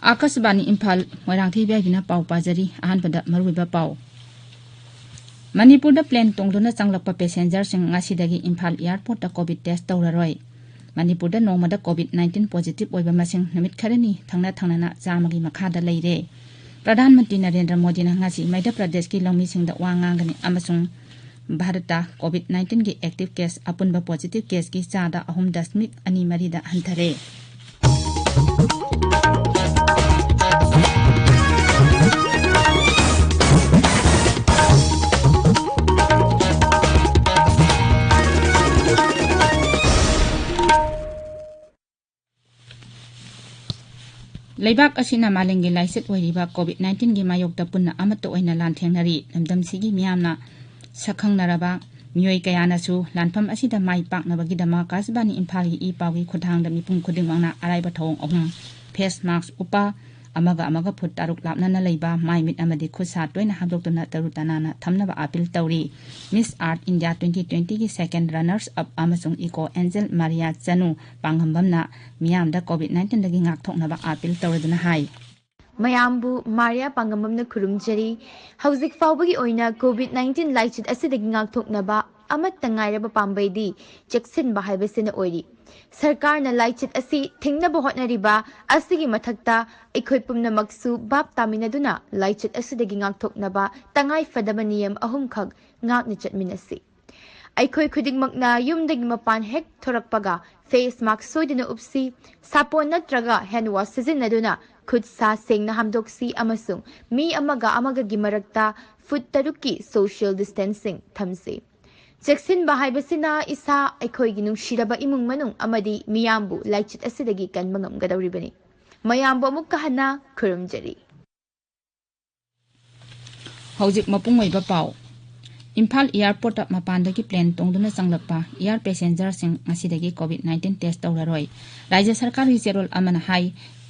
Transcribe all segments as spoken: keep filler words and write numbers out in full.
ꯑꯥꯀꯥꯁꯕꯥꯅꯤ ꯏꯝꯐꯥꯜ, ꯃꯣꯏꯔꯥꯡꯊꯦꯝ ꯏꯕꯦꯕꯤꯅ ꯄꯥꯎ ꯄꯥꯖꯔꯤ꯫ ꯑꯍꯥꯟꯕꯗ ꯃꯔꯨꯑꯣꯏꯕ ꯄꯥꯎ꯫ ꯃꯅꯤꯄꯨꯔꯗ ꯄ꯭ꯂꯦꯟ ꯇꯣꯡꯗꯨꯅ ꯆꯪꯂꯛꯄ ꯄꯦꯁꯦꯟꯖꯔꯁꯤꯡ ꯉꯁꯤꯗꯒꯤ ꯏꯝꯐꯥꯜ ꯑꯦꯌꯥꯔꯄꯣꯔꯠꯇ ꯀꯣꯚꯤꯗ ꯇꯦꯁ ꯇꯧꯔꯔꯣꯏ꯫ ꯃꯅꯤꯄꯨꯔꯗ ꯅꯣꯡꯃꯗ ꯀꯣꯚꯤꯗ ꯅꯥꯏꯟꯇꯤꯟ ꯄꯣꯖꯤꯇꯤꯚ ꯑꯣꯏꯕ ꯃꯁꯤꯡ ꯅꯨꯃꯤꯠ ꯈꯔꯅꯤ ꯊꯪꯅ ꯊꯪꯅꯅ ꯆꯥꯝꯃꯒꯤ ꯃꯈꯥꯗ ꯂꯩꯔꯦ꯫ ꯄ꯭ꯔꯙꯥꯟ ꯃꯟꯇ꯭ꯔꯤ ꯅꯔꯦꯟꯗ꯭ꯔ ꯃꯣꯗꯤꯅ ꯉꯁꯤ ꯃꯙ꯭ꯌ ꯄ꯭ꯔꯗꯦꯁꯀꯤ ꯂꯧꯃꯤꯁꯤꯡꯗ ꯋꯥ ꯉꯥꯡꯒꯅꯤ ꯑꯃꯁꯨꯡ ꯚꯥꯔꯠꯇ ꯀꯣꯚꯤꯗ ꯅꯥꯏꯟꯇꯤꯟꯒꯤ ꯑꯦꯛꯇꯤꯚ ꯀꯦꯁ ꯑꯄꯨꯟꯕ ꯄꯣꯖꯤꯇꯤꯚ ꯀꯦꯁꯀꯤ ꯆꯥꯗ ꯑꯍꯨꯝ ꯗꯁꯃꯤꯛ ꯑꯅꯤ ꯃꯔꯤꯗ ꯍꯟꯊꯔꯦ꯫ ꯂꯩꯕꯥꯛ ꯑꯁꯤꯅ ꯃꯥꯂꯦꯝꯒꯤ ꯂꯥꯏꯆꯠ ꯑꯣꯏꯔꯤꯕ ꯀꯣꯚꯤꯗ ꯅꯥꯏꯟꯇꯤꯟꯒꯤ ꯃꯥꯌꯣꯛꯇ ꯄꯨꯟꯅ ꯑꯃꯠꯇ ꯑꯣꯏꯅ ꯂꯥꯟꯊꯦꯡꯅꯔꯤ꯫ ꯂꯝꯗꯝꯁꯤꯒꯤ ꯃꯤꯌꯥꯝꯅ ꯁꯛꯈꯪꯅꯔꯕ ꯃꯤꯑꯣꯏ ꯀꯌꯥꯅꯁꯨ ꯂꯥꯟꯐꯝ ꯑꯁꯤꯗ ꯃꯥꯏ ꯄꯥꯛꯅꯕꯒꯤꯗꯃꯛ ꯑꯥꯀꯥꯁꯕꯥꯅꯤ ꯏꯝꯐꯥꯜꯒꯤ ꯏ ꯄꯥꯎꯒꯤ ꯈꯨꯠꯊꯥꯡꯗ ꯃꯤꯄꯨꯝ ꯈꯨꯗꯤꯡꯃꯛꯅ ꯑꯔꯥꯏꯕ ꯊꯧꯑꯣꯡ ꯑꯍꯨꯝ: ꯐꯦꯁ ꯃꯥꯁꯛ ꯎꯞꯄ, ꯑꯃꯒ ꯑꯃꯒ ꯐꯨꯠ ꯇꯔꯨꯛ ꯂꯥꯞꯅꯅ ꯂꯩꯕ, ꯃꯥꯏ ꯃꯤꯠ ꯑꯃꯗꯤ ꯈꯨꯠ ꯁꯥ ꯇꯣꯏꯅ ꯍꯥꯝꯗꯣꯛꯇꯨꯅ ꯇꯔꯨ ꯇꯅꯥꯟꯅ ꯊꯝꯅꯕ ꯑꯥꯄꯤꯜ ꯇꯧꯔꯤ꯫ ꯃꯤꯁ ꯑꯥꯔꯊ ꯏꯟꯗꯤꯌꯥ ꯇ꯭ꯋꯦꯟꯇꯤ ꯇ꯭ꯋꯦꯟꯇꯤꯒꯤ ꯁꯦꯀꯦꯟꯗ ꯔꯅꯔꯁ ꯑꯞ ꯑꯃꯁꯨꯡ ꯏꯀꯣ ꯑꯦꯟꯖꯦꯜ ꯃꯥꯔꯤꯌꯥ ꯆꯅꯨ ꯄꯥꯡꯉꯝꯕꯝꯅ ꯃꯤꯌꯥꯝꯗ ꯀꯣꯚꯤꯗ ꯅꯥꯏꯟꯇꯤꯟꯗꯒꯤ ꯉꯥꯛꯊꯣꯛꯅꯕ ꯑꯥꯄꯤꯜ ꯇꯧꯔꯗꯨꯅ ꯍꯥꯏ꯫ ꯃꯌꯥꯝꯕꯨ ꯃꯥꯔꯤꯌꯥ ꯄꯥꯡꯉꯝꯕꯝꯅ ꯈꯨꯔꯨꯝꯖꯔꯤ꯫ ꯍꯧꯖꯤꯛ ꯐꯥꯎꯕꯒꯤ ꯑꯣꯏꯅ ꯀꯣꯚꯤꯗ ꯅꯥꯏꯟꯇꯤꯟ ꯂꯥꯏꯆꯠ ꯑꯁꯤꯗꯒꯤ ꯉꯥꯛꯊꯣꯛꯅꯕ ꯑꯃꯠꯇ ꯉꯥꯏꯔꯕ ꯄꯥꯝꯕꯩꯗꯤ ꯆꯦꯛꯁꯤꯟꯕ ꯍꯥꯏꯕꯁꯤꯅ ꯑꯣꯏꯔꯤ꯫ ꯁꯔꯀꯥꯔꯅ ꯂꯥꯏꯆꯠ ꯑꯁꯤ ꯊꯤꯡꯅꯕ ꯍꯣꯠꯅꯔꯤꯕ ꯑꯁꯤꯒꯤ ꯃꯊꯛꯇ ꯑꯩꯈꯣꯏ ꯄꯨꯝꯅꯃꯛꯁꯨ ꯚꯥꯞ ꯇꯥꯃꯤꯟꯅꯗꯨꯅ ꯂꯥꯏꯆꯠ ꯑꯁꯤꯗꯒꯤ ꯉꯥꯛꯊꯣꯛꯅꯕ ꯇꯉꯥꯏ ꯐꯗꯕ ꯅꯤꯌꯝ ꯑꯍꯨꯝꯈꯛ ꯉꯥꯛꯅ ꯆꯠꯃꯤꯟꯅꯁꯤ꯫ ꯑꯩꯈꯣꯏ ꯈꯨꯗꯤꯡꯃꯛꯅ ꯌꯨꯝꯗꯒꯤ ꯃꯄꯥꯟ ꯍꯦꯛ ꯊꯣꯔꯛꯄꯒ ꯐꯦꯁ ꯃꯥꯁꯛ ꯁꯣꯏꯗꯅ ꯎꯞꯁꯤ, ꯁꯥꯄꯣꯟ ꯅꯠꯇ꯭ꯔꯒ ꯍꯦꯟ ꯋꯥꯁ ꯁꯤꯖꯤꯟꯅꯗꯨꯅ ꯈꯨꯠ ꯁꯥ ꯁꯦꯡꯅ ꯍꯥꯝꯗꯣꯛꯁꯤ ꯑꯃꯁꯨꯡ ꯃꯤ ꯑꯃꯒ ꯑꯃꯒꯒꯤ ꯃꯔꯛꯇ ꯐꯨꯠ ꯇꯔꯨꯛꯀꯤ ꯁꯣꯁꯤꯌꯦꯜ ꯗꯤꯁꯇꯦꯟꯁꯤꯡ ꯊꯝꯁꯤ꯫ ꯆꯦꯛꯁꯤꯟꯕ ꯍꯥꯏꯕꯁꯤꯅ ꯏꯁꯥ, ꯑꯩꯈꯣꯏꯒꯤ ꯅꯨꯡꯁꯤꯔꯕ ꯏꯃꯨꯡ ꯃꯅꯨꯡ ꯑꯃꯗꯤ ꯃꯤꯌꯥꯝꯕꯨ ꯂꯥꯏꯆꯠ ꯑꯁꯤꯗꯒꯤ ꯀꯟꯕ ꯉꯝꯒꯗꯧꯔꯤꯕꯅꯤ꯫ ꯃꯌꯥꯝꯕꯨ ꯑꯃꯨꯛꯀ ꯍꯟꯅ ꯈꯨꯔꯨꯝꯖꯔꯤ꯫ ꯍꯧꯖꯤꯛ ꯃꯄꯨꯡ ꯑꯣꯏꯕ ꯄꯥꯎ꯫ ꯏꯝꯐꯥꯜ ꯑꯦꯌꯥꯔꯄꯣꯔꯠꯇ ꯃꯄꯥꯟꯗꯒꯤ ꯄ꯭ꯂꯦꯟ ꯇꯣꯡꯗꯨꯅ ꯆꯪꯂꯛꯄ ꯑꯦꯌꯥꯔ ꯄꯦꯁꯦꯟꯖꯔꯁꯤꯡ ꯉꯁꯤꯗꯒꯤ ꯀꯣꯚꯤꯗ ꯅꯥꯏꯟꯇꯤꯟ ꯇꯦꯁ ꯇꯧꯔꯔꯣꯏ꯫ ꯔꯥꯖ꯭ꯌ ꯁꯔꯀꯥꯔꯒꯤ ꯆꯦꯔꯣꯜ ꯑꯃꯅ ꯍꯥꯏ,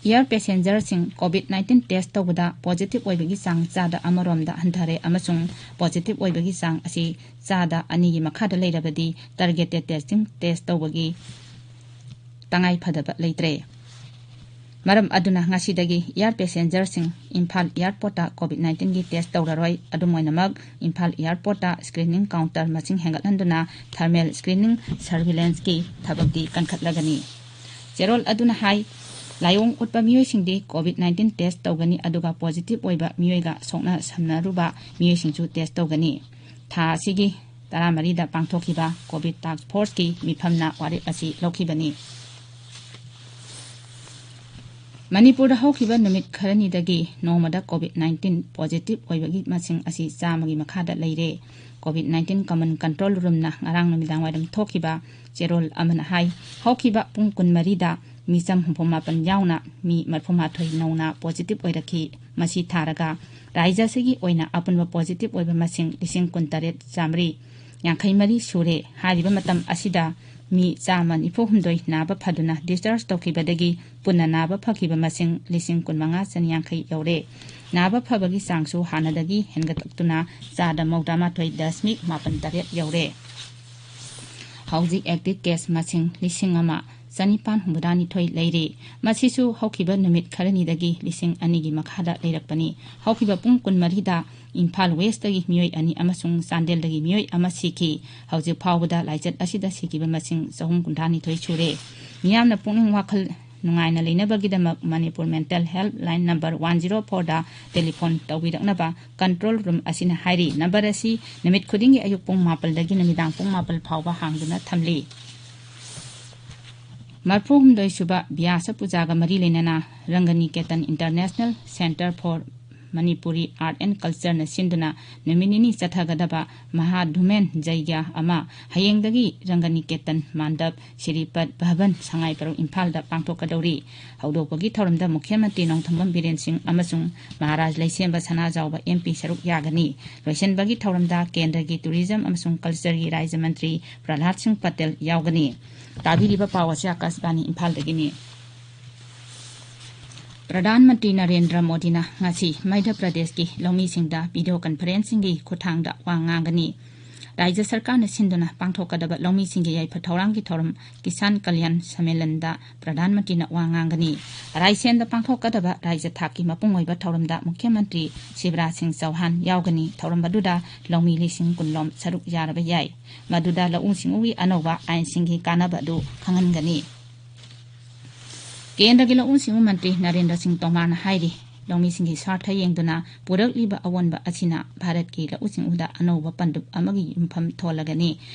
ꯑꯦꯌꯥꯔ ꯄꯦꯁꯦꯟꯖꯔꯁꯤꯡ ꯀꯣꯚꯤꯗ ꯅꯥꯏꯟꯇꯤꯟ ꯇꯦꯁ ꯇꯧꯕꯗ ꯄꯣꯖꯤꯇꯤꯚ ꯑꯣꯏꯕꯒꯤ ꯆꯥꯡ ꯆꯥꯗ ꯑꯃꯔꯣꯝꯗ ꯍꯟꯊꯔꯦ ꯑꯃꯁꯨꯡ ꯄꯣꯖꯤꯇꯤꯚ ꯑꯣꯏꯕꯒꯤ ꯆꯥꯡ ꯑꯁꯤ ꯆꯥꯗ ꯑꯅꯤꯒꯤ ꯃꯈꯥꯗ ꯂꯩꯔꯕꯗꯤ ꯇꯥꯔꯒꯦꯇꯦꯗ ꯇꯦꯁꯇꯤꯡ ꯇꯦꯁ ꯇꯧꯕꯒꯤ ꯇꯉꯥꯏ ꯐꯗꯕ ꯂꯩꯇ꯭ꯔꯦ꯫ ꯃꯔꯝ ꯑꯗꯨꯅ ꯉꯁꯤꯗꯒꯤ air passengerꯁꯤꯡ ꯏꯝꯐꯥꯜ airportꯇ COVID nineteenꯒꯤ test ꯇꯧꯔꯔꯣꯏ꯫ ꯑꯗꯨꯝ ꯑꯣꯏꯅꯃꯛ, ꯏꯝꯐꯥꯜ airportꯇ screening counter ꯃꯁꯤꯡ ꯍꯦꯟꯒꯠꯍꯟꯗꯨꯅ thermal screening surveillanceꯀꯤ ꯊꯕꯛꯇꯤ ꯀꯟꯈꯠꯂꯒꯅꯤ꯫ ꯆꯦꯔꯣꯜ ꯑꯗꯨꯅ ꯍꯥꯏ, ꯂꯥꯏꯑꯣꯡ ꯎꯠꯄ ꯃꯤꯑꯣꯏꯁꯤꯡꯗꯤ COVID nineteen test ꯇꯧꯒꯅꯤ, ꯑꯗꯨꯒ positive ꯑꯣꯏꯕ ꯃꯤꯑꯣꯏꯒ ꯁꯣꯛꯅ ꯁꯝꯅꯔꯨꯕ ꯃꯤꯑꯣꯏꯁꯤꯡꯁꯨ test ꯇꯧꯒꯅꯤ꯫ ꯊꯥ ꯑꯁꯤꯒꯤ ꯇꯔꯥꯃꯔꯤꯗ ꯄꯥꯡꯊꯣꯛꯈꯤꯕ COVID task forceꯀꯤ ꯃꯤꯐꯝꯅ ꯋꯥꯔꯦꯞ ꯑꯁꯤ ꯂꯧꯈꯤꯕꯅꯤ꯫ ꯃꯅꯤꯄꯨꯔꯗ ꯍꯧꯈꯤꯕ ꯅꯨꯃꯤꯠ ꯈꯔꯅꯤꯗꯒꯤ ꯅꯣꯡꯃꯗ COVID nineteen positive ꯑꯣꯏꯕꯒꯤ ꯃꯁꯤꯡ ꯑꯁꯤ ꯆꯥꯝꯃꯒꯤ ꯃꯈꯥꯗ ꯂꯩꯔꯦ꯫ COVID nineteen common control roomꯅ ꯉꯔꯥꯡ ꯅꯨꯃꯤꯗꯥꯡ ꯋꯥꯏꯔꯝ ꯊꯣꯛꯈꯤꯕ ꯆꯦꯔꯣꯜ ꯑꯃꯅ ꯍꯥꯏ, ꯍꯧꯈꯤꯕ ꯄꯨꯡ ꯀꯨꯟꯃꯔꯤꯗ ꯃꯤꯆꯝ ꯍꯨꯝꯐꯨ ꯃꯥꯄꯟ ꯌꯥꯎꯅ ꯃꯤ ꯃꯔꯤꯐꯨ ꯃꯥꯊꯣꯏ ꯅꯧꯅ positive ꯑꯣꯏꯔꯛꯈꯤ꯫ ꯃꯁꯤ ꯊꯥꯔꯒ ꯔꯥꯖ꯭ꯌ ꯑꯁꯤꯒꯤ ꯑꯣꯏꯅ ꯑꯄꯨꯟꯕ positive ꯑꯣꯏꯕ ꯃꯁꯤꯡ ꯂꯤꯁꯤꯡ ꯀꯨꯟꯇꯔꯦꯠ ꯆꯥꯃꯔꯤ ꯌꯥꯡꯈꯩ ꯃꯔꯤ ꯁꯨꯔꯦ꯫ ꯍꯥꯏꯔꯤꯕ ꯃꯇꯝ ꯑꯁꯤꯗ ꯃꯤ ꯆꯥꯝꯃ ꯅꯤꯐꯨ ꯍꯨꯝꯗꯣꯏ ꯅꯥꯕ ꯐꯗꯨꯅ discharge ꯇꯧꯈꯤꯕꯗꯒꯤ ꯄꯨꯟꯅ ꯅꯥꯕ ꯐꯈꯤꯕ ꯃꯁꯤꯡ ꯂꯤꯁꯤꯡ ꯀꯨꯟꯃꯉꯥ ꯆꯅꯤ ꯌꯥꯡꯈꯩ ꯌꯧꯔꯦ꯫ ꯅꯥꯕ ꯐꯕꯒꯤ ꯆꯥꯡꯁꯨ ꯍꯥꯟꯅꯗꯒꯤ ꯍꯦꯟꯒꯠꯂꯛꯇꯨꯅ ꯆꯥꯗ ꯃꯧꯗ꯭ꯔꯥ ꯃꯥꯊꯣꯏ ꯗꯁꯃꯤꯛ ꯃꯥꯄꯟ ꯇꯔꯦꯠ ꯌꯧꯔꯦ꯫ ꯍꯧꯖꯤꯛ active case ꯃꯁꯤꯡ ꯂꯤꯁꯤꯡ ꯑꯃ ꯆꯅꯤꯄꯥꯟ ꯍꯨꯝꯐꯨꯇꯔꯥꯅꯤꯊꯣꯏ ꯂꯩꯔꯤ꯫ ꯃꯁꯤꯁꯨ ꯍꯧꯈꯤꯕ ꯅꯨꯃꯤꯠ ꯈꯔꯅꯤꯗꯒꯤ ꯂꯤꯁꯤꯡ ꯑꯅꯤꯒꯤ ꯃꯈꯥꯗ ꯂꯩꯔꯛꯄꯅꯤ꯫ ꯍꯧꯈꯤꯕ ꯄꯨꯡ ꯀꯨꯟꯃꯔꯤꯗ ꯏꯝꯐꯥꯜ Westꯇꯒꯤ ꯃꯤꯑꯣꯏ ꯑꯅꯤ ꯑꯃꯁꯨꯡ ꯆꯥꯟꯗꯦꯜꯗꯒꯤ ꯃꯤꯑꯣꯏ ꯑꯃ ꯁꯤꯈꯤ꯫ ꯍꯧꯖꯤꯛ ꯐꯥꯎꯕꯗ ꯂꯥꯏꯆꯠ ꯑꯁꯤꯗ ꯁꯤꯈꯤꯕ ꯃꯁꯤꯡ ꯆꯍꯨꯝ ꯀꯨꯟꯊ꯭ꯔꯥꯅꯤꯊꯣꯏ ꯁꯨꯔꯦ꯫ ꯃꯤꯌꯥꯝꯅ ꯄꯨꯛꯅꯤꯡ ꯋꯥꯈꯜ ꯅꯨꯡꯉꯥꯏꯅ ꯂꯩꯅꯕꯒꯤꯗꯃꯛ Manipur mental helpline number one zero fourꯗ telephone ꯇꯧꯕꯤꯔꯛꯅꯕ control room ꯑꯁꯤꯅ ꯍꯥꯏꯔꯤ꯫ Number ꯑꯁꯤ ꯅꯨꯃꯤꯠ ꯈꯨꯗꯤꯡꯒꯤ ꯑꯌꯨꯛ ꯄꯨꯡ ꯃꯥꯄꯜꯗꯒꯤ ꯅꯨꯃꯤꯗꯥꯡ ꯄꯨꯡ ꯃꯥꯄꯜ ꯐꯥꯎꯕ ꯍꯥꯡꯗꯨꯅ ꯊꯝꯂꯤ꯫ ꯃꯔꯤꯐꯨ ꯍꯨꯝꯗꯣꯏ ꯁꯨꯕ ꯕ꯭ꯌꯥꯁ ꯄꯨꯖꯥꯒ ꯃꯔꯤ ꯂꯩꯅꯅ ꯔꯪꯒꯅꯤꯀꯦꯇꯟ International Centre for Manipuri Art and Cultureꯅ ꯁꯤꯟꯗꯨꯅ ꯅꯨꯃꯤꯠ ꯅꯤꯅꯤ ꯆꯠꯊꯒꯗꯕ ꯃꯍꯥꯙꯨꯃꯦꯟ ꯖꯩꯒ꯭ꯌꯥ ꯑꯃ ꯍꯌꯦꯡꯗꯒꯤ ꯔꯪꯒꯅꯤꯀꯦꯇꯟ ꯃꯥꯟꯗꯞ, ꯁꯤꯔꯤꯄꯠ ꯚꯕꯟ, ꯁꯉꯥꯏꯄ꯭ꯔꯧ, ꯏꯝꯐꯥꯜꯗ ꯄꯥꯡꯊꯣꯛꯀꯗꯧꯔꯤ꯫ ꯍꯧꯗꯣꯛꯄꯒꯤ ꯊꯧꯔꯝꯗ ꯃꯨꯈ꯭ꯌ ꯃꯟꯇ꯭ꯔꯤ ꯅꯣꯡꯊꯣꯝꯕꯝ ꯕꯤꯔꯦꯟ ꯁꯤꯡ ꯑꯃꯁꯨꯡ ꯃꯍꯥꯔꯥꯖ ꯂꯩꯁꯦꯝꯕ ꯁꯅꯥꯖꯥꯎꯕ MP ꯁꯔꯨꯛ ꯌꯥꯒꯅꯤ꯫ ꯂꯣꯏꯁꯤꯟꯕꯒꯤ ꯊꯧꯔꯝꯗ ꯀꯦꯟꯗ꯭ꯔꯒꯤ Tourism ꯑꯃꯁꯨꯡ Cultureꯒꯤ ꯔꯥꯖ꯭ꯌ ꯃꯟꯇ꯭ꯔꯤ ꯄ꯭ꯔꯍꯂꯥꯗ ꯁꯤꯡ ꯄꯇꯦꯜ ꯌꯥꯎꯒꯅꯤ꯫ ꯇꯥꯕꯤꯔꯤꯕ ꯄꯥꯎ ꯑꯁꯤ ꯑꯀꯥꯁꯕꯥꯅꯤ ꯏꯝꯐꯥꯜꯗꯒꯤꯅꯤ꯫ ꯄ꯭ꯔꯙꯥꯟ ꯃꯟꯇ꯭ꯔꯤ ꯅꯔꯦꯟꯗ꯭ꯔ ꯃꯣꯗꯤꯅ ꯉꯁꯤ ꯃꯙ꯭ꯌ ꯄ꯭ꯔꯗꯦꯁꯀꯤ ꯂꯧꯃꯤꯁꯤꯡꯗ video conferencingꯒꯤ ꯈꯨꯠꯊꯥꯡꯗ ꯋꯥ ꯉꯥꯡꯒꯅꯤ꯫ ꯔꯥꯏꯖ꯭ꯌ ꯁꯔꯀꯥꯔꯅ ꯁꯤꯟꯗꯨꯅ ꯄꯥꯡꯊꯣꯛꯀꯗꯕ ꯂꯧꯃꯤꯁꯤꯡꯒꯤ ꯌꯥꯏꯐ ꯊꯧꯔꯥꯡꯒꯤ ꯊꯧꯔꯝ ꯀꯤꯁꯥꯟ ꯀꯜꯌꯥꯟ ꯁꯃꯦꯂꯟꯗ ꯄ꯭ꯔꯙꯥꯟ ꯃꯟꯇ꯭ꯔꯤꯅ ꯋꯥ ꯉꯥꯡꯒꯅꯤ꯫ ꯔꯥꯏꯁꯦꯟꯗ ꯄꯥꯡꯊꯣꯛꯀꯗꯕ ꯔꯥꯏꯖ꯭ꯌ ꯊꯥꯛꯀꯤ ꯃꯄꯨꯡ ꯑꯣꯏꯕ ꯊꯧꯔꯝꯗ ꯃꯨꯈ꯭ꯌ ꯃꯟꯇ꯭ꯔꯤ ꯁꯤꯕꯔꯥꯖ ꯁꯤꯡ ꯆꯧꯍꯥꯟ ꯌꯥꯎꯒꯅꯤ꯫ ꯊꯧꯔꯝ ꯑꯗꯨꯗ ꯂꯧꯃꯤ ꯂꯤꯁꯤꯡ ꯀꯨꯟ ꯂꯣꯝ ꯁꯔꯨꯛ ꯌꯥꯔꯕ ꯌꯥꯏ꯫ ꯃꯗꯨꯗ ꯂꯧꯎ ꯁꯤꯡꯎꯒꯤ ꯑꯅꯧꯕ ꯑꯥꯏꯟꯁꯤꯡꯒꯤ ꯀꯥꯟꯅꯕ ꯑꯗꯨ ꯈꯪꯍꯟꯒꯅꯤ꯫ ꯀꯦꯟꯗ꯭ꯔꯒꯤ ꯂꯧꯎ ꯁꯤꯡꯎ ꯃꯟꯇ꯭ꯔꯤ ꯅꯔꯦꯟꯗ꯭ꯔ ꯁꯤꯡ ꯇꯣꯃꯥꯔꯅ ꯍꯥꯏꯔꯤ, ꯂꯧꯃꯤꯁꯤꯡꯒꯤ ꯁ꯭ꯋꯥꯔꯊ ꯌꯦꯡꯗꯨꯅ ꯄꯨꯔꯛꯂꯤꯕ ꯑꯑꯣꯟꯕ ꯑꯁꯤꯅ ꯚꯥꯔꯠꯀꯤ ꯂꯧꯎ ꯁꯤꯡꯎꯗ ꯑꯅꯧꯕ ꯄꯟꯗꯨꯞ ꯑꯃꯒꯤ ꯌꯨꯝꯐꯝ ꯊꯣꯜꯂꯒꯅꯤ꯫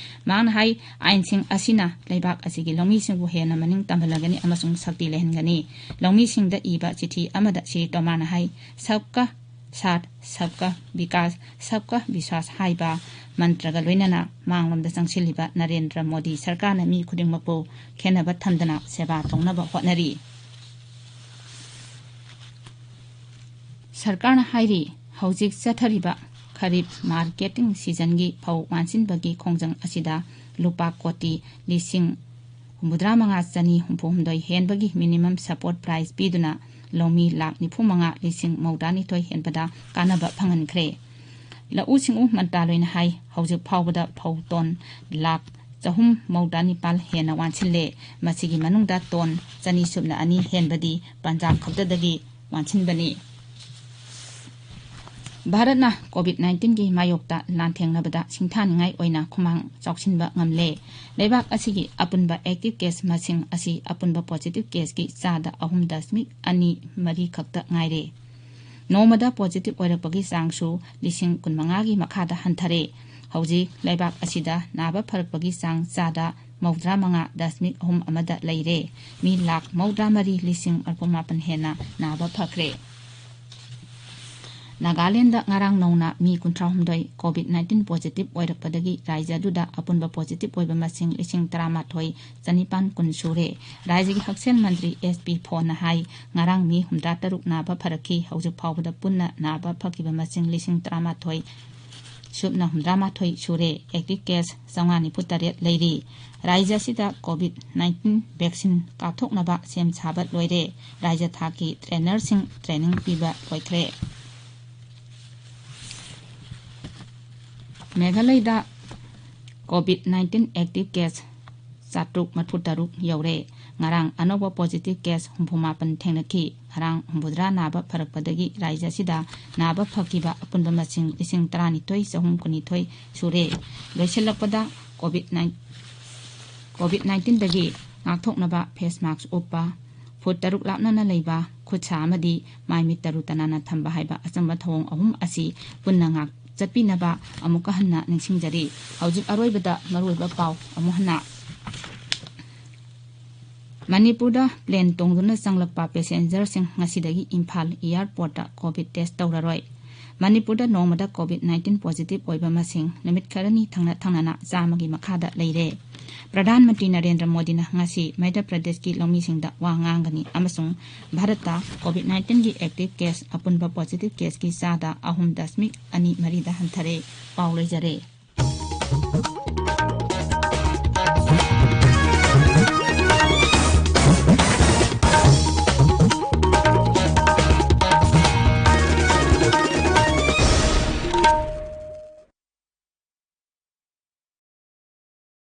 ꯃꯍꯥꯛꯅ ꯍꯥꯏ, ꯑꯥꯏꯟꯁꯤꯡ ꯑꯁꯤꯅ ꯂꯩꯕꯥꯛ ꯑꯁꯤꯒꯤ ꯂꯧꯃꯤꯁꯤꯡꯕꯨ ꯍꯦꯟꯅ ꯃꯅꯤꯡ ꯇꯝꯍꯜꯂꯒꯅꯤ ꯑꯃꯁꯨꯡ ꯁꯛꯇꯤ ꯂꯩꯍꯟꯒꯅꯤ꯫ ꯂꯧꯃꯤꯁꯤꯡꯗ ꯏꯕ ꯆꯤꯊꯤ ꯑꯃꯗ ꯁ꯭ꯔꯤ ꯇꯣꯃꯥꯔꯅ ꯍꯥꯏ, ꯁꯕꯀꯥ ꯁꯥꯊ, ꯁꯕꯀꯥ ꯕꯤꯀꯥꯁ, ꯁꯕꯀꯥ ꯕꯤꯁ꯭ꯋꯥꯁ ꯍꯥꯏꯕ ꯃꯟꯇ꯭ꯔꯒ ꯂꯣꯏꯅꯅ ꯃꯥꯡꯂꯣꯝꯗ ꯆꯪꯁꯤꯜꯂꯤꯕ ꯅꯔꯦꯟꯗ꯭ꯔ ꯃꯣꯗꯤ ꯁꯔꯀꯥꯔꯅ ꯃꯤ ꯈꯨꯗꯤꯡꯃꯛꯄꯨ ꯈꯦꯟꯅꯕ ꯊꯝꯗꯅ ꯁꯦꯕꯥ ꯇꯧꯅꯕ ꯍꯣꯠꯅꯔꯤ꯫ ꯁꯔꯀꯥꯔꯅ ꯍꯥꯏꯔꯤ, ꯍꯧꯖꯤꯛ ꯆꯠꯊꯔꯤꯕ ꯈꯔꯤꯞ ꯃꯥꯔꯀꯦꯇꯤꯡ ꯁꯤꯖꯟꯒꯤ ꯐꯧ ꯋꯥꯟꯁꯤꯟꯕꯒꯤ ꯈꯣꯡꯖꯪ ꯑꯁꯤꯗ ꯂꯨꯄꯥ ꯀꯣꯇꯤ ꯂꯤꯁꯤꯡ ꯍꯨꯝꯐꯨꯇꯔꯥ ꯃꯉꯥ ꯆꯅꯤ ꯍꯨꯝꯐꯨ ꯍꯨꯝꯗꯣꯏ ꯍꯦꯟꯕꯒꯤ ꯃꯤꯅꯤꯃꯝ ꯁꯄꯣꯔꯠ ꯄ꯭ꯔꯥꯏꯁ ꯄꯤꯗꯨꯅ ꯂꯧꯃꯤ ꯂꯥꯈ ꯅꯤꯐꯨ ꯃꯉꯥ ꯂꯤꯁꯤꯡ ꯃꯧꯗ꯭ꯔꯥ ꯅꯤꯊꯣꯏ ꯍꯦꯟꯕꯗ ꯀꯥꯟꯅꯕ ꯐꯪꯍꯟꯈ꯭ꯔꯦ꯫ ꯂꯧꯎ ꯁꯤꯡꯎ ꯃꯟꯇ꯭ꯔꯥꯂꯣꯏꯅ ꯍꯥꯏ, ꯍꯧꯖꯤꯛ ꯐꯥꯎꯕꯗ ꯐꯧ ꯇꯣꯟ ꯂꯥꯈ ꯆꯍꯨꯝ ꯃꯧꯗ꯭ꯔꯥ ꯅꯤꯄꯥꯜ ꯍꯦꯟꯅ ꯋꯥꯟꯁꯤꯜꯂꯦ꯫ ꯃꯁꯤꯒꯤ ꯃꯅꯨꯡꯗ ꯇꯣꯟ ꯆꯅꯤ ꯁꯨꯞꯅ ꯑꯅꯤ ꯍꯦꯟꯕꯗꯤ ꯄꯟꯖꯥꯕ ꯈꯛꯇꯗꯒꯤ ꯋꯥꯟꯁꯤꯟꯕꯅꯤ꯫ ꯚꯥꯔꯠꯅ ꯀꯣꯚꯤꯗ ꯅꯥꯏꯟꯇꯤꯟꯒꯤ ꯃꯥꯌꯣꯛꯇ ꯂꯥꯟꯊꯦꯡꯅꯕꯗ ꯁꯤꯡꯊꯥꯅꯤꯡꯉꯥꯏ ꯑꯣꯏꯅ ꯈꯨꯃꯥꯡ ꯆꯥꯎꯁꯤꯟꯕ ꯉꯝꯂꯦ꯫ ꯂꯩꯕꯥꯛ ꯑꯁꯤꯒꯤ ꯑꯄꯨꯟꯕ ꯑꯦꯛꯇꯤꯚ ꯀꯦꯁ ꯃꯁꯤꯡ ꯑꯁꯤ ꯑꯄꯨꯟꯕ ꯄꯣꯖꯤꯇꯤꯚ ꯀꯦꯁꯀꯤ ꯆꯥꯗ ꯑꯍꯨꯝ ꯗꯁꯃꯤꯛ ꯑꯅꯤ ꯃꯔꯤ ꯈꯛꯇ ꯉꯥꯏꯔꯦ꯫ ꯅꯣꯡꯃꯗ ꯄꯣꯖꯤꯇꯤꯚ ꯑꯣꯏꯔꯛꯄꯒꯤ ꯆꯥꯡꯁꯨ ꯂꯤꯁꯤꯡ ꯀꯨꯟꯃꯉꯥꯒꯤ ꯃꯈꯥꯗ ꯍꯟꯊꯔꯦ꯫ ꯍꯧꯖꯤꯛ ꯂꯩꯕꯥꯛ ꯑꯁꯤꯗ ꯅꯥꯕ ꯐꯔꯛꯄꯒꯤ ꯆꯥꯡ ꯆꯥꯗ ꯃꯧꯗ꯭ꯔꯥ ꯃꯉꯥ ꯗꯁꯃꯤꯛ ꯑꯍꯨꯝ ꯑꯃꯗ ꯂꯩꯔꯦ꯫ ꯃꯤ ꯂꯥꯈ ꯃꯧꯗ꯭ꯔꯥ ꯃꯔꯤ ꯂꯤꯁꯤꯡ ꯃꯔꯤꯐꯨ ꯃꯥꯄꯟ ꯍꯦꯟꯅ ꯅꯥꯕ ꯐꯈ꯭ꯔꯦ꯫ ꯅꯥꯒꯥꯂꯦꯟꯗ ꯉꯔꯥꯡ ꯅꯧꯅ ꯃꯤ ꯀꯨꯟꯊ꯭ꯔꯥ ꯍꯨꯝꯗꯣꯏ ꯀꯣꯚꯤꯗ ꯅꯥꯏꯟꯇꯤꯟ ꯄꯣꯖꯤꯇꯤꯚ ꯑꯣꯏꯔꯛꯄꯗꯒꯤ ꯔꯥꯖ꯭ꯌ ꯑꯗꯨꯗ ꯑꯄꯨꯟꯕ ꯄꯣꯖꯤꯇꯤꯚ ꯑꯣꯏꯕ ꯃꯁꯤꯡ ꯂꯤꯁꯤꯡ ꯇꯔꯥꯃꯥꯊꯣꯏ ꯆꯅꯤꯄꯥꯟ ꯀꯨꯟ ꯁꯨꯔꯦ꯫ ꯔꯥꯖ꯭ꯌꯒꯤ ꯍꯛꯁꯦꯜ ꯃꯟꯇ꯭ꯔꯤ ꯑꯦꯁ ꯄꯤ ꯐꯣꯟꯅ ꯍꯥꯏ, ꯉꯔꯥꯡ ꯃꯤ ꯍꯨꯝꯗ꯭ꯔꯥ ꯇꯔꯨꯛ ꯅꯥꯕ ꯐꯔꯛꯈꯤ꯫ ꯍꯧꯖꯤꯛ ꯐꯥꯎꯕꯗ ꯄꯨꯟꯅ ꯅꯥꯕ ꯐꯈꯤꯕ ꯃꯁꯤꯡ ꯂꯤꯁꯤꯡ ꯇꯔꯥꯃꯥꯊꯣꯏ ꯁꯨꯞꯅ ꯍꯨꯝꯗ꯭ꯔꯥꯃꯥꯊꯣꯏ ꯁꯨꯔꯦ꯫ ꯑꯦꯛꯇꯤꯚ ꯀꯦꯁ ꯆꯥꯝꯃꯉꯥ ꯅꯤꯐꯨ ꯇꯔꯦꯠ ꯂꯩꯔꯤ꯫ ꯔꯥꯖ꯭ꯌ ꯑꯁꯤꯗ ꯀꯣꯚꯤꯗ ꯅꯥꯏꯟꯇꯤꯟ ꯚꯦꯛꯁꯤꯟ ꯀꯥꯞꯊꯣꯛꯅꯕ ꯁꯦꯝ ꯁꯥꯕ ꯂꯣꯏꯔꯦ꯫ ꯔꯥꯖ꯭ꯌ ꯊꯥꯛꯀꯤ ꯇ꯭ꯔꯦꯅꯔꯁꯤꯡ ꯇ꯭ꯔꯦꯅꯤꯡ ꯄꯤꯕ ꯂꯣꯏꯈ꯭ꯔꯦ꯫ ꯃꯦꯘꯥꯂꯌꯗ COVID nineteen active case ꯆꯥꯇ꯭ꯔꯨꯛ ꯃꯔꯤꯐꯨ ꯇꯔꯨꯛ ꯌꯧꯔꯦ꯫ ꯉꯔꯥꯡ ꯑꯅꯧꯕ positive case ꯍꯨꯝꯐꯨ ꯃꯥꯄꯟ ꯊꯦꯡꯅꯈꯤ꯫ ꯉꯔꯥꯡ ꯍꯨꯝꯐꯨꯇꯔꯥ ꯅꯥꯕ ꯐꯔꯛꯄꯗꯒꯤ ꯔꯥꯖ꯭ꯌ ꯑꯁꯤꯗ ꯅꯥꯕ ꯐꯈꯤꯕ ꯑꯄꯨꯟꯕ ꯃꯁꯤꯡ ꯂꯤꯁꯤꯡ ꯇꯔꯥꯅꯤꯊꯣꯏ ꯆꯍꯨꯝ ꯀꯨꯟꯅꯤꯊꯣꯏ ꯁꯨꯔꯦ꯫ ꯂꯣꯏꯁꯤꯜꯂꯛꯄꯗ COVID nineteen COVID nineteenꯗꯒꯤ ꯉꯥꯛꯊꯣꯛꯅꯕ face mask ꯎꯞꯄ, ꯐꯨꯠ ꯇꯔꯨꯛ ꯂꯥꯞꯅꯅ ꯂꯩꯕ, ꯈꯨꯠ ꯁꯥ ꯑꯃꯗꯤ ꯃꯥꯏ ꯃꯤꯠ ꯇꯔꯨ ꯇꯅꯥꯟꯅ ꯊꯝꯕ ꯍꯥꯏꯕ ꯑꯆꯝꯕ ꯊꯧꯑꯣꯡ ꯑꯍꯨꯝ ꯑꯁꯤ ꯄꯨꯟꯅ ꯉꯥꯛ ꯆꯠꯄꯤꯅꯕ ꯑꯃꯨꯛꯀ ꯍꯟꯅ ꯅꯤꯡꯁꯤꯡꯖꯔꯤ꯫ ꯍꯧꯖꯤꯛ ꯑꯔꯣꯏꯕꯗ ꯃꯔꯨꯑꯣꯏꯕ ꯄꯥꯎ ꯑꯃꯨꯛ ꯍꯟꯅ꯫ ꯃꯅꯤꯄꯨꯔꯗ plane ꯇꯣꯡꯗꯨꯅ ꯆꯪꯂꯛꯄ passengerꯁꯤꯡ ꯉꯁꯤꯗꯒꯤ ꯏꯝꯐꯥꯜ airportꯇ COVID test ꯇꯧꯔꯔꯣꯏ꯫ ꯃꯅꯤꯄꯨꯔꯗ ꯅꯣꯡꯃꯗ COVID nineteen positive ꯑꯣꯏꯕ ꯃꯁꯤꯡ ꯅꯨꯃꯤꯠ ꯈꯔꯅꯤ ꯊꯪꯅ ꯊꯪꯅꯅ ꯆꯥꯝꯃꯒꯤ ꯃꯈꯥꯗ ꯂꯩꯔꯦ꯫ ꯄ꯭ꯔꯙꯥꯟ ꯃꯟꯇ꯭ꯔꯤ ꯅꯔꯦꯟꯗ꯭ꯔ ꯃꯣꯗꯤꯅ ꯉꯁꯤ ꯃꯙ꯭ꯌ ꯄ꯭ꯔꯗꯦꯁꯀꯤ ꯂꯧꯃꯤꯁꯤꯡꯗ ꯋꯥ ꯉꯥꯡꯒꯅꯤ ꯑꯃꯁꯨꯡ ꯚꯥꯔꯠꯇ COVID nineteenꯒꯤ active case ꯑꯄꯨꯟꯕ positive caseꯀꯤ ꯆꯥꯗ ꯑꯍꯨꯝ ꯗꯁꯃꯤꯛ ꯑꯅꯤ ꯃꯔꯤꯗ ꯍꯟꯊꯔꯦ꯫ ꯄꯥꯎ ꯂꯣꯏꯖꯔꯦ꯫